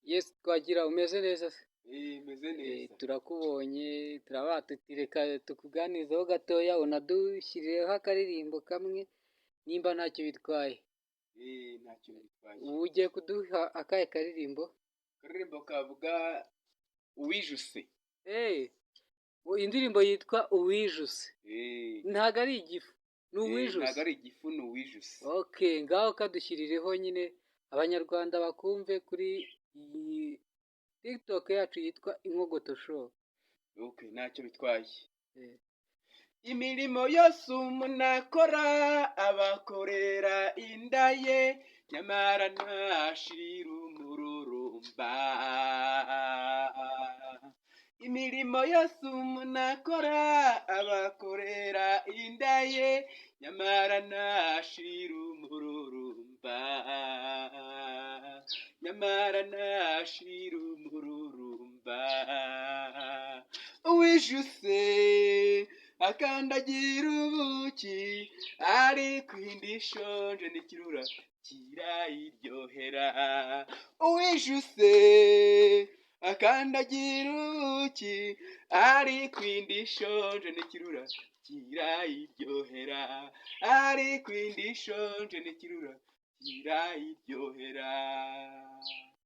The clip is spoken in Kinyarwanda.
Yes, Twagira, umeze neza se? Meze neza. Turakubonye, turabaha tuti reka tukuganizeho gatoya, unadushyirireho akaririmbo kamwe nimba ntacyo bitwaye. Ntacyo bitwaye. Ubu ugiye kuduha akahe karirimbo? Akaririmbo kavuga uwijuse. Indirimbo yitwa Uwijuse. Ntabwo ari igifu, ni Uwijuse. Ntabwo ari igifu, ni uwijuse. Okay, ngaho kadushyirireho nyine Abanyarwanda bakumve kuri iyi TikTok yacu yitwa Inkogoto Show. Okay, ntacyo bitwaye. Imirimo yose umuntu akora abakorera inda ye, nyamara ntashira umururumba. Imirimo yose umuntu akora abakorera inda ye, nyamara ntashira umururumba, nyamara ntashira umururumba. Uwijuse akandagira ubuki, ariko indi ishonje n'ikirura kirayiryohera. Uwijuse akandagira ubuki, ariko indi ishonje n'ikirura kirayiryohera, ariko indi ishonje n'ikirura kirayiryohera.